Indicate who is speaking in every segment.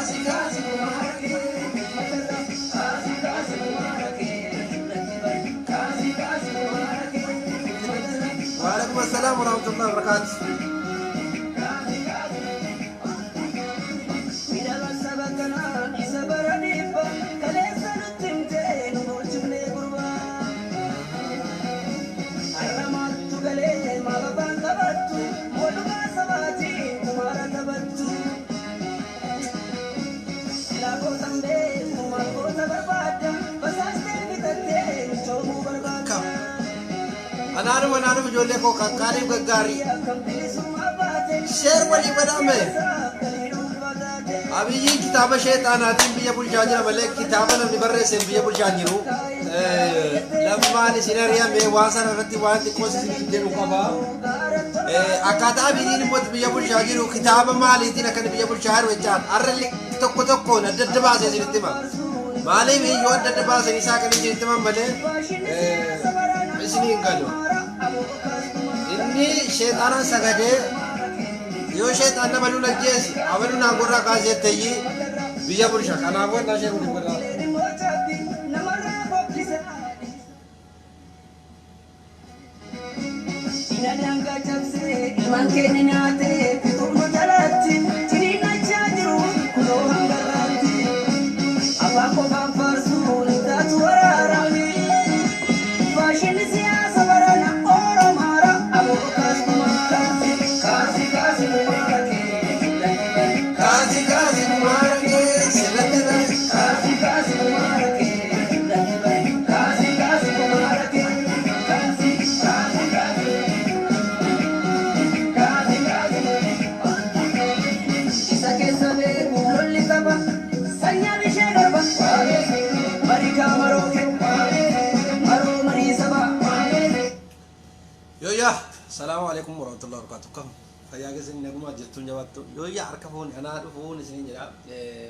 Speaker 1: Kaasi kaasi kumaara kee matarra. Kaasi kaasi kumaara kee natti bari. Kaasi kaasi kumaara kee matarra.
Speaker 2: Waalaikum assalam warahmatullahi wabarakatuh.
Speaker 1: Miidhama saba kanaa isa bara dhiibba kaleessa nutti himtee nu bulchifnee gurbaa. Har'a maaltu galee maal afaan qabattu mootummaa sabaatiin kumaara taphattu. Silaa gootan beektu maal goota barbaadda basaastee bitattee michoomuu barbaadda.
Speaker 2: Anaanuma anaanuma ijoollee koo qaqqaaliif gaggaarii.
Speaker 1: Kan bilisummaa baate
Speaker 2: Share walii godhame.
Speaker 1: galiin ulfaataate.
Speaker 2: Abiyyiin kitaaba sheexaanaatiin biyya bulchaa jira malee kitaaba namni barreesseen biyya bulchaa hin jiru. Lammaan isin ari'ame waan sana irratti waan xiqqoo isin jedhu qaba. Akkaataa Abiyyiin immoo itti biyya bulchaa jiru kitaaba maaliitiin akka inni biyya bulchaa jiru jechaan har'a tokko tokkoon adda adda baasee isinitti hima. Maaliif yoo adda adda baasanii isaa kan isinitti himan malee isinii hin galu. Inni sheexaanaan sagadee yoo sheexaan nama nu ajjeesi abaluu naan gorraa kaasee ta'ii biyya bulcha. Kanaafuu annaa ishee kun godhaa.
Speaker 1: Ilmaan keenya nyaatee fixuuf nu jalatti ciniinnachaa jiru kunoo hanga irraatti. Afaan qofaan faarsuun hin taatu waraara. Faashinni siyaasa barana Oromaara aboo kaas kumaara. Kaasi kaasi kumaara kee.
Speaker 2: Kaasi kaasi kumaara kee sirratti bari.
Speaker 1: Kaasi kaasi kumaara kee. Kaasi kaasi kumaara kee. Kaasi kaasi kaasi. Kaasi kaasi. Isa keessa beeku lolli qaba. Sanyaan ishee darba. Marikaa maroo kee. Maroo marii sabaa.
Speaker 2: Yooyyaa, salaamu alaikum warahmatullahi wabarakatuh. Kam fayyaa keessan nagumaa jirtuun jabaattu. Yooyyaa harka fuuni anaa dhufuun isiniin jedha.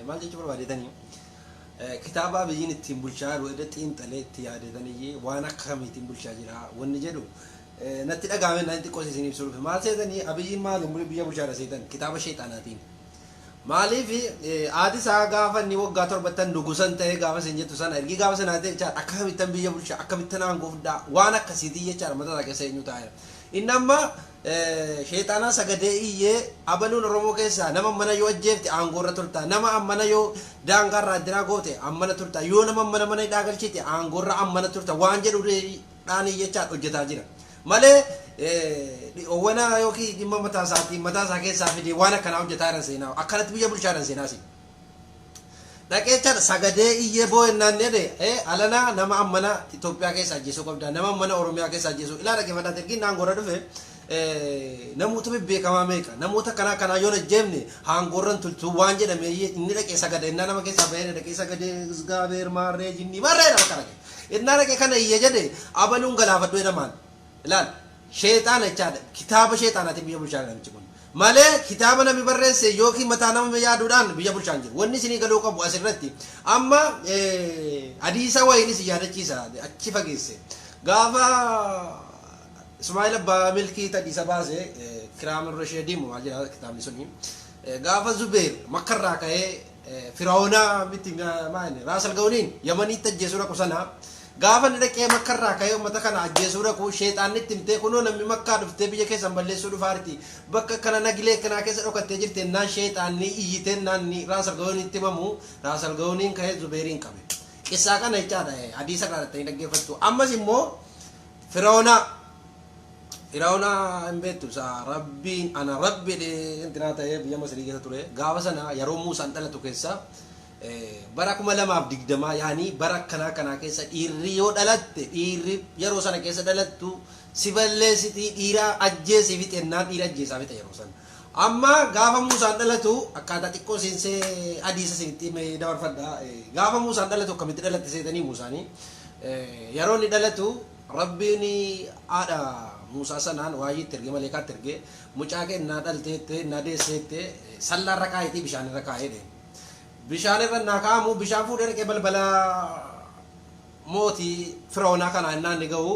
Speaker 2: Maal jechuu barbaadetanii? Kitaaba Abiyyiin ittiin bulchaa jiru edda xiinxalee itti yaadetanii waan akkamiitiin bulchaa jira wanni jedhu natti dhagahame naan xiqqoo isin ibsuu dhufe. Maal seetanii Abiyyiin maaliin biyya bulchaa jira seetan? Kitaaba sheexaanaatiin. Maaliif haati isaa gaafa inni waggaa torbattan nugusan ta'ee gaafa isin jettu sana ergi gaafa sanaa ta'e jechaadha akkamittan biyya bulcha akkamittan aangoo fudhaa waan akkasiitii jechaadha mataa isaa keessa eenyu taa'eera. Inni amma sheexaanaa sagadee iyyee abaluun Oromoo keessaa nama mana yoo ajjeefte aangoo irra turta nama ammana yoo daangaa irraa addiraa goote ammana turta yoo nama ammana mana hidhaa galchite aangoo irra ammana turta waan jedhu dhaanii jechaadha hojjetaa jira. Malee wana yookiin dhimma mataa isaatiin mataa isaa keessaa fidee waan akkanaa hojjetaa jiran seenaa akkanatti biyya bulchaa jiran seenaa si. Dhaqee jechaadha sagadee iyyee boo'ennaan jedhe alanaa nama ammana Itoophiyaa keessa ajjeesuu qabda nama ammana Oromiyaa keessa ajjeesuu ilaa dhaggeeffadhaa ergi aangoo irra dhufe namoota bebbeekamaa meeqa namoota akkanaa akkanaa yoo ajjeefne aangoo tultuu waan jedhame inni dhaqee sagade innaa nama keessaa bahee dhaqee sagadee gaabeer maarree jinnii maarree nama kana innaa dhaqee kana iyye jedhe abaluun galaafadhu jedhamaan ilaal sheexaana jechaadha kitaaba sheexaanaatiin biyya bulchaa namichi kun malee kitaaba namni barreesse yookiin mataa nama yaaduudhaan biyya bulchaa hin jiru. Wanni isinii galuu qabu asirratti amma hadiisa wayiin isin yaadachiisa achi fageesse gaafa Ismaa'il Abbaa Milkii hadiisa baase Kiraam Rasheedimu maal jedha kitaabni suni gaafa Zubeer Makkarraa ka'ee Firaa'oonaa miti maal Raasal Gawniin Yamaniitti ajjeesuu dhaqu sana gaafa inni dhaqee Makkarraa ka'ee uummata kana ajjeesuu dhaqu sheexaanni itti himtee kunoo namni Makkaa dhuftee biyya keessan balleessuu dhufaarti bakka kana nagilee kanaa keessa dhokattee jirti ennaan sheexaanni iyyitee ennaan Raasal Gawniitti himamu Raasal Gawniin ka'ee Zubeeriin qabe. Qissaa kana jechaadha hadiisa irraa dhattanii dhaggeeffattu. Ammas immoo Firaa'oonaa Firaa'oonaa hin beektu isa rabbiin ana rabbi jedhee intinaa ta'ee biyya Masrii keessa ture gaafa sana yeroo Muusaan dhalatu keessa bara 2020 yaanii bara akkanaa kanaa keessa dhiirri yoo dhalatte dhiirri yeroo sana keessa dhalattu si balleessitii dhiira ajjeesii fixe ennaan dhiira ajjeesaa fixe yeroo sana. Amma gaafa Muusaan dhalatu akkaataa xiqqoo seensee hadiisa isinitti himee dabarfadha. Gaafa Muusaan dhalatu akkamitti dhalatte seetanii Muusaanii yeroo inni dhalatu Rabbiin haadha Muusaa sanaan waayii itti ergee maleekaatti ergee mucaa kee innaa dhalteette innaa deesseette sallaarra kaa'iitii bishaan irra kaa'ee deeme. Bishaan irra innaa kaa'amu bishaan fuudhee dhaqee balbala mootii Fir'aunaa kanaa innaa inni ga'u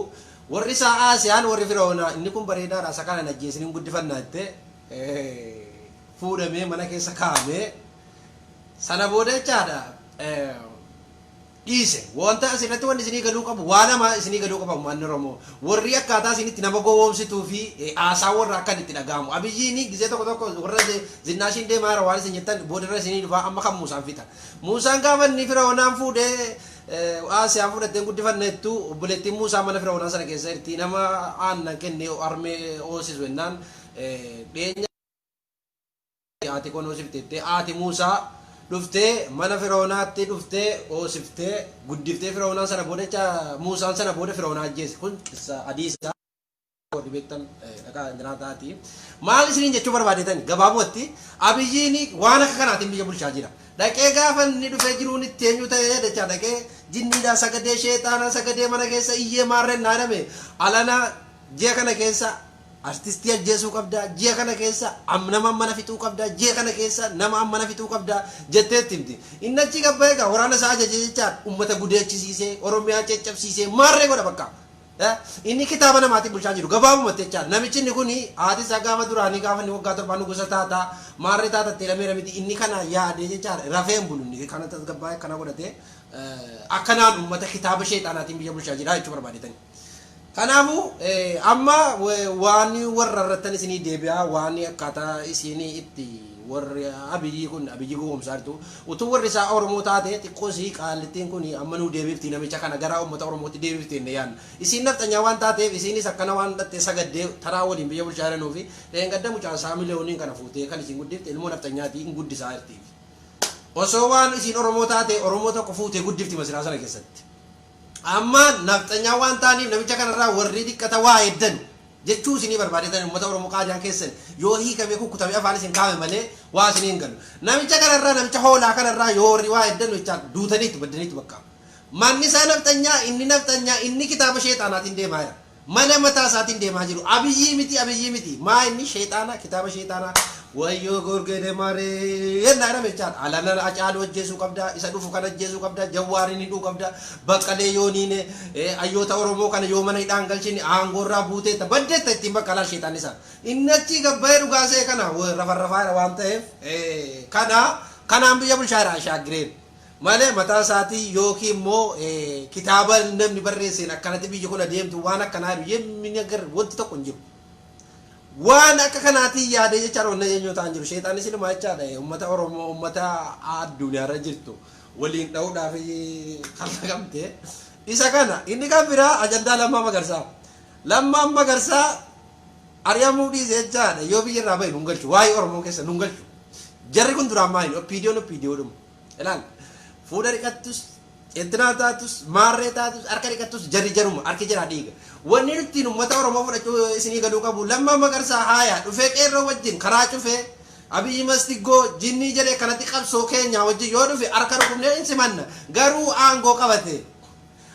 Speaker 2: warri isaa Aasiyaan warri Fir'aunaa inni kun bareedaadha isa kana hin ajjeesin hin guddifannaa jettee fuudhamee mana keessa kaa'amee Sana booda jechaadha dhiise. Wanta asirratti wanti isinii galuu qabu waa lama isinii galuu qaba uummanni Oromoo. Warri akkaataa isinitti nama gowwoomsituu fi haasaa warra akkan itti dhaga'amu. Abiyyiin gizee tokko tokko warra zinnaashiin deemaa jira waan isin jettan boodarra isinii dhufaa amma kan Muusaan fixa. Muusaan gaafa inni Fir'aunaan fuudhee Asiyaan fudhattee guddifanneettu obboleettiin Muusaa mana Fir'aunaa sana keessa jirti. Nama aannan kennee harmee hoosisu jennaan dhiyeenya haati koon hoosifte haati Muusaa dhuftee mana Fir'aunaatti dhuftee hoosiftee guddiftee Fir'aunaan sana booda jecha Muusaan sana booda Fir'aunaa ajjeese. Kun qissa hadiisa warri beektan dhaqaa intinaa taati. Maal isiniin jechuu barbaadetan gabaabumatti Abiyyiin waan akka kanaatiin biyya bulchaa jira. Dhaqee gaafa inni dhufee jiruun itti eenyu ta'ee jecha dhaqee jinniidhaa sagadee sheexaanaa sagadee mana keessa iyyee maarreen naa jedhame alana ji'a kana keessa artistii ajjeesuu qabda, ji'a kana keessa nama mana fixuu qabda, ji'a kana keessa nama mana fixuu qabda jettee itti himti. Inni achi gabba'ee egaa waraana isaa ajaje jechaan uummata gudeechisiisee Oromiyaa caccabsiisee maarree godha bakka. Inni kitaaba namaatiin bulchaa jiru gabaabumatti jechaan namichi inni kun haati isaa gaafa duraanii gaafa inni waggaa 7 nugusa taataa maarree taatattee jedhameera miti inni kana yaadee jechaan rafee hin bulu inni kana tasgabbaa'ee akkana godhatee akkanaan uummata kitaaba sheexaanaatiin biyya bulchaa jira jechuu barbaadetani. Kanaafuu amma waan warra irrattan isinii deebi'aa waan akkaataa isinii itti warri Abiyyi kun Abiyyi gowwoomsaa jirtu utuu warri isaa Oromoo taate xiqqoo sii qaallittiin kun amma nuu deebifti namicha kana gara uummata Oromootti deebifti jennee yaadna. Isiin nafxanyaa waan taateef isiinis akkana waan dhattee sagaddee taraa waliin biyya bulchaa jiranuu fi dheengadda mucaa isaa miliyooniin kana fuutee kan isiin guddifte ilmoo nafxanyaatii hin guddisaa jirti. Osoo waan isiin Oromoo taate Oromoo tokko fuutee guddifti masiraa sana keessatti. Amma nafxanyaa waan ta'aniif namicha kanarraa warri dhiqqata waa eddan jechuu isinii barbaadetan uummata Oromoo qaajaan keessan yoo hiikamee kukkutamee afaan isin kaa'ame malee waa isinii hin galu. Namicha kanarraa namicha hoolaa kanarraa yoo warri waa eddan jechaan duutaniitu baddaniitu bakka. Manni isaa nafxanyaa inni nafxanyaa inni kitaaba sheexaanaatiin deemaa jira. Mana mataa isaatiin deemaa jiru. Abiyyii miti Abiyyii miti. Maa inni sheexaana kitaaba sheexaanaa wayyoo gorgede maree yennaa jedhame jechaan alana Hacaaluu ajjeesuu qabda isa dhufu kan ajjeesuu qabda Jawwaariin hidhuu qabda Baqqalee yooniin hayyoota Oromoo kana yoo mana hidhaan galchine aangoorraa buuteetta baddeetta ittiin bakka laal sheexaanni isaa. Inni achii gabbayee dhugaa see kana rafarrafaa jira waan ta'eef kana kanaan biyya bulchaa jira Ashaagireen. Malee mataa isaatii yookiin immoo kitaaba namni barreesseen akkanatti biyyi kun adeemtu waan akkanaa jedhu yemmi nagar wanti tokko hin jiru. Waan akka kanaatiin yaadee jechaadha wanna eenyu ta'an jiru. Sheexaanis ilmaa jechaadha uummata Oromoo uummata addunyaarra jirtu waliin dha'uudhaaf kalaqamte. Isa kana inni kan biraa ajandaa Lammaa Magarsaa. Lammaan Magarsaa ari'amuu dhiise jechaadha yoo biyya irraa bahe nun galchu waa'ee Oromoo keessa nun galchu. Jarri kun duraan maali? OPDOn OPDOdhuma. Ilaal fuula dhiqattus intinaa taatus maarree taatus harka dhiqattus jarri jaruma harki jaraa dhiiga. Wanni ittiin uummata Oromoo fudhachuu isinii galuu qabu Lammaa Magarsaa haaya dhufee qeerroo wajjin karaa cufee Abiyyi mastiggoo jinnii jedhee kanatti qabsoo keenyaa wajjin yoo dhufe harka rukubnee hin simanna. Garuu aangoo qabate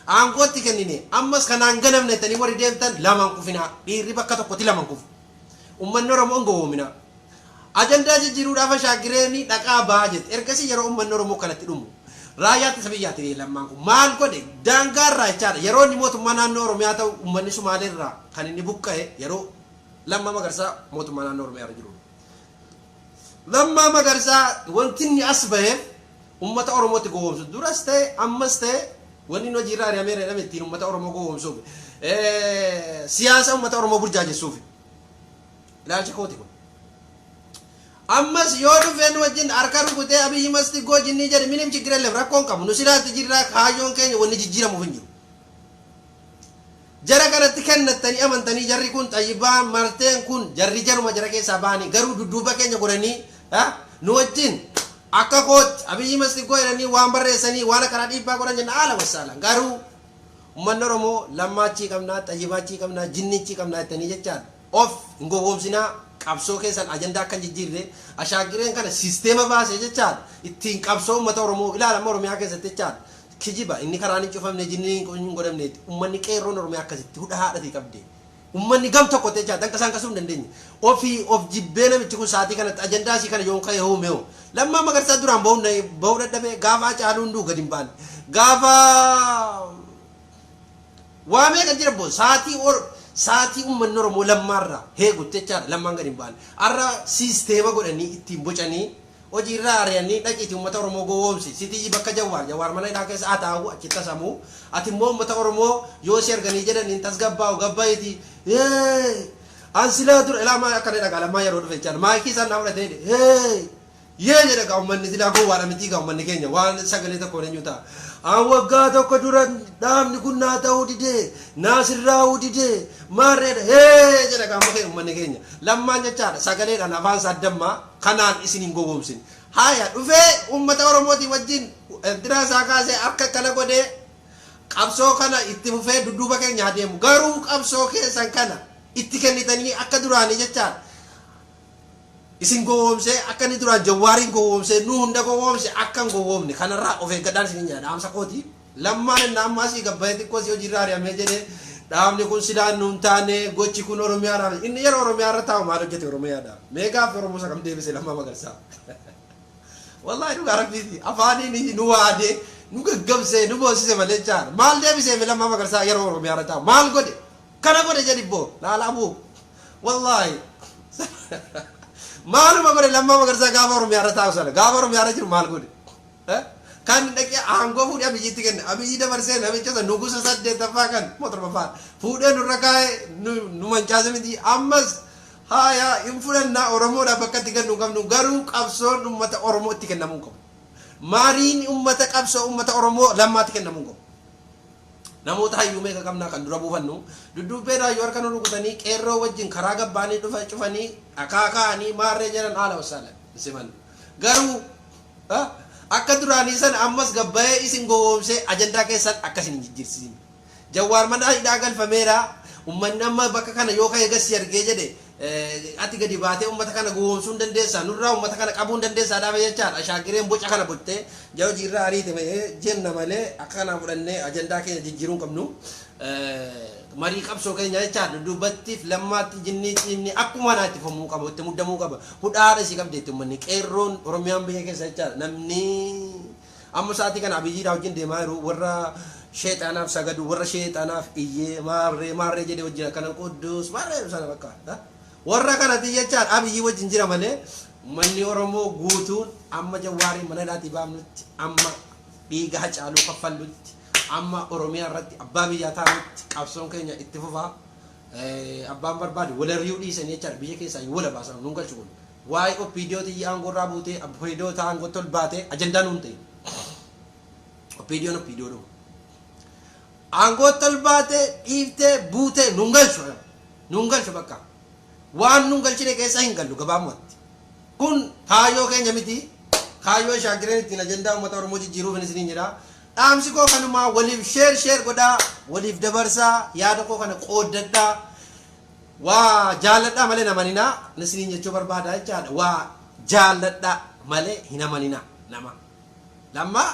Speaker 2: aangootti kennine ammas kanaan ganamne jettanii warri deemtan lamaan kufinaa dhiirri bakka tokkotti lamaan kufu. Uummanni Oromoo hin gowwoominaa. Ajandaa jijjiiruudhaaf Ashaagireen dhaqaa bahaa jette. Ergasii yeroo uummanni Oromoo kanatti dhumu. Raayyaa ittisa biyyaatti Lammaan kun maal godhe daangaarraa jechaadha. Yeroo inni mootummaa naannoo Oromiyaa ta'u uummanni Sumaaleerraa kan inni buqqa'e yeroo Lammaa Magarsaa mootummaa naannoo Oromiyaa irra jiru. Lammaa Magarsaa wanti inni as baheef uummata Oromootti gowwoomsu duras ta'e ammas ta'e wanni inni hojiirra ari'ameera jedhame ittiin uummata Oromoo gowwoomsuuf siyaasa uummata Oromoo burjaajessuuf ilaalcha kooti kun. Ammas yoo dhufeen wajjin harka rukutee Abiyyi mastiggoo jinnii jedhe minim ችግር የለም rakkoon qabu nu silaatti jirraa kaayyoon keenya wanni jijjiiramuuf hin jiru. Jara kanatti kennattanii amantanii jarri kun xayyibaa marteen kun jarri jaruma jara keessaa bahanii garuu dudduuba keenya godhanii nu wajjin akka kootti Abiyyi mastiggoo jedhanii waan barreessanii waan akkanaa dhiibbaa godhan jenna haala wassaalan garuu uummanni Oromoo Lammaachii qabnaa xayyibaachii qabnaa jinnichii qabnaa jettanii jechaan of hin gowwoomsinaa qabsoo keessan ajandaa akka hin jijjiirre Ashaagireen kana siisteema baasee jechaan ittiin qabsoo uummata Oromoo ilaalama Oromiyaa keessatti jechaan kijiba inni karaan hin cufamne jinni hin godhamne uummanni qeerroon Oromiyaa akkasitti hudha haadhatii qabde uummanni gam tokko jechaan danqa isaan kasuu hin dandeenye ofii of jibbee namichi kun sa'aatii kanatti ajandaa isii kana yoon ka'e hoo me'oo Lammaa Magarsaa duraan bahuu dadhabee gaafa Hacaaluu hunduu gadi hin baane gaafa waa meeqa jira boo sa'aatii uummanni Oromoo Lammaarraa heegutti jechaadha Lammaan gadi hin baane har'a siisteema godhanii ittiin bocanii Hojiirraa ari'anii dhaqiiti uummata Oromoo gowwoomsi. Sitii bakka Jawaar Jawaar mana hidhaa keessa haa taa'u achitti tasamu. Ati immoo uummata Oromoo yoo si arganii jedhan hin tasgabbaa'u gabbaa'iti. An silaa dura ilaa maa akkana dhagaa lammaa yeroo dhufe jechaan maayikii isaan naa fudhatee jedhe. Yee jedha gaa uummanni silaa gowwaadha miti gaa uummanni keenya waan sagalee tokkoon eenyu ta'a. An waggaa tokko dura dhaabni kun naa ta'uu didee naa sirraa'uu didee maarreedha hee jedha gaa amma uummanni keenya. Lammaan jechaadha sagaleedhaan afaan isaa dammaa kanaan isin hin gowwoomsin. Haaya dhufee uummata Oromootii wajjin dira isaa kaasee akka kana godhee qabsoo kana itti fufee dudduuba keenya adeemu garuu qabsoo keessan kana itti kennitanii akka duraanii jechaadha. Isin gowwoomsee akka inni duraan Jawaariin gowwoomsee nu hunda gowwoomse akka hin gowwoomne kanarraa of eeggadhaan isin jedha dhaamsa kooti. Lammaan inni amma asii gabbayee xiqqoo si hojiirraa ari'amee jedhee dhaabni kun silaan nuun taane gochi kun Oromiyaadhaaf inni yeroo Oromiyaa irra taa'u maal hojjete Oromiyaadhaaf mee gaaffii Oromoo isa kam deebise Lammaa Magarsaa. Wallaahi dhugaa rabbiiti afaaniin nu waadee nu gaggabsee nu boosise malee jechaadha maal deebisee Lammaa Magarsaa yeroo Oromiyaa irra taa'u maal godhe kana godhe jedhi boo laala abuu wallaahi. Maaluma godhe Lammaa Magarsaa gaafa Oromiyaa irra taa'u sana gaafa Oromiyaa irra jiru maal godhe kan dhaqee aangoo fuudhee Abiyyiitti kenne Abiyyi dabarsee namicha sana nugusa 8ffaa kan moo 7ffaa fuudhee nurra kaa'ee nu mancaase miti ammas haaya hin fudhannaa Oromoodhaaf bakka itti kennu qabnu garuu qabsoon uummata Oromoo itti kennamuu qabu. Maariin uummata qabsoo uummata Oromoo Lammaatti kennamuu qabu. Namoota hayyuu meeqa qabnaa kan dura buufannu dudduubbee raayyuu harka nu rukutanii qeerroo wajjin karaa gabbaanii dhufa cufanii dhakaa kaa'anii maarree jedhan haala wasaala siman garuu akka duraanii sana ammas gabbayee isin gowwoomsee ajandaa keessan akkasin hin jijjiirsisin. Jawaar mana hidhaa galfameera uummanni amma bakka kana yoo ka'e gassi argee jedhe ati gadi baatee uummata kana gowwoomsuu hin dandeessaa nurraa uummata kana qabuu hin dandeessaa dhaabe jechaadha. Ashaagireen boca kana bottee jara hojiirraa ariite jenna malee akka kanaan fudhannee ajandaa keenya jijjiiruu hin qabnu. Marii qabsoo keenya jechaadha dudduubattiif Lammaatti jinnii ciinni akkuma kanaa itti fomuu qaba itti muddamuu qaba. Hudhaadha isii qabdi itti uummanni qeerroon Oromiyaan biyya keessa jechaadha namni amma sa'aatii kana Abiyyiidhaa wajjin deemaa jiru warra sheexaanaaf sagadu warra sheexaanaaf iyyee maarree maarree jedhee wajjin akkana qudduus maarree sana bakka warra kanatti jechaadha Abiyyi wajjin jira malee uummanni Oromoo guutuun amma Jawaariin mana hidhaatii baafnutti amma dhiiga Hacaaluu kaffallutti amma Oromiyaa irratti abbaa biyyaa taanutti qabsoon keenya itti fufaa. Abbaan barbaade walarriuu dhiisanii jechaadha biyya keessaa wala baasan nuun galchu kun waa'ee OPDO xiyyi aangoo irraa buutee OPDO aangootti ol baatee ajandaa nuun ta'e OPDOn OPDO dhuma aangootti ol baatee dhiiftee buutee nuun galchu bakka waan nuun galchine keessaa hin gallu gabaabumatti kun kaayyoo keenya miti kaayyoo shaagireen ittiin ajandaa uummata Oromoo jijjiiruuf isiniin jedha. Dhaamsi koo kanumaa waliif sheer godhaa waliif dabarsaa yaada koo kana qooddadhaa waa jaalladhaa malee hin amaninaa isiniin jechuu barbaada jechaadha waa jaalladhaa malee hin amaninaa nama Lammaa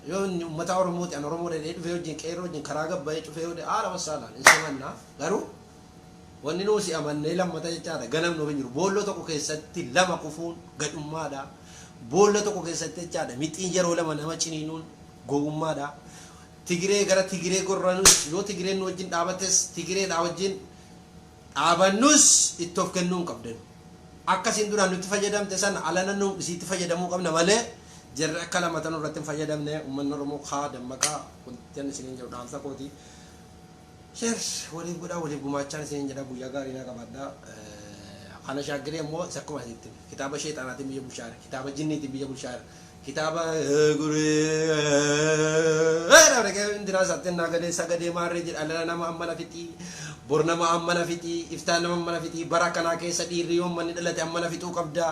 Speaker 2: yoo inni uummata Oromooti an Oromoo dhadhee dhufee wajjin qeerroo wajjin karaa gabbayee cufee yoo haala wassaalaan hin simannaa garuu wanni nuusi amannee lammata jechaadha ganam nuuf hin jiru boolloo tokko keessatti lama kufuun gadhummaadha boolla tokko keessatti jechaadha mixiin yeroo lama nama ciniinuun gowwummaadha. Tigiree gara Tigiree gorranus yoo Tigireen nu wajjin dhaabates Tigireedhaa wajjin dhaabannus itti of kennuu hin qabdan. Akkasiin duraan nutti fayyadamte sana alana nu isiitti fayyadamuu qabna malee jarri akka lamata nurratti hin fayyadamne uummanni Oromoo kaa dammaqaa wanti isiniin jedhu dhaamsa kooti. Sheer waliif godhaa waliif gumaachaan isiniin jedha guyyaa gaarii naa qabaadhaa. Kana shaagiree immoo isa akkuma isinitti kitaaba sheexaanaatiin biyya bulchaa jira kitaaba jinniitiin biyya bulchaa jira. Kitaaba guree indiraa isaatti nagadee sagadee maarree jedha lala nama amma na fixii bor nama amma na fixii iftaan nama amma na fixii bara kanaa keessa dhiirri yoo manni dhalate amma na fixuu qabda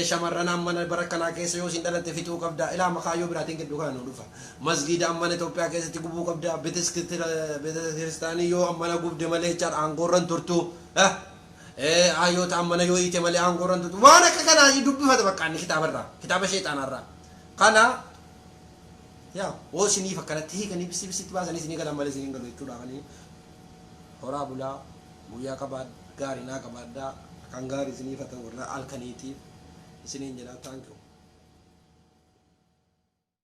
Speaker 2: shamarran amma bara kanaa keessa yoo isin dhalate fixuu qabda ilaa makaayyoo biraatiin gidduu kana nu dhufa masgiida amma Itoophiyaa keessatti gubuu qabda betekiristaanii yoo amma na gubde malee jechaadha aangoorran turtu hayyoota amma na yoo hiite malee aangoorran turtu waan akka kanaa dubbifata bakka inni kitaabarraa kitaaba sheexaanarraa kana yaa hoo isiniif akkanatti hiikanii bisi bisitti baasanii isinii galan malee isinii galu jechuudha kanii horaa bulaa guyyaa qabaad gaarii naa qabaaddaa kan gaarii isiniif haa ta'u warra halkaniitiif isiniin jedha thank you.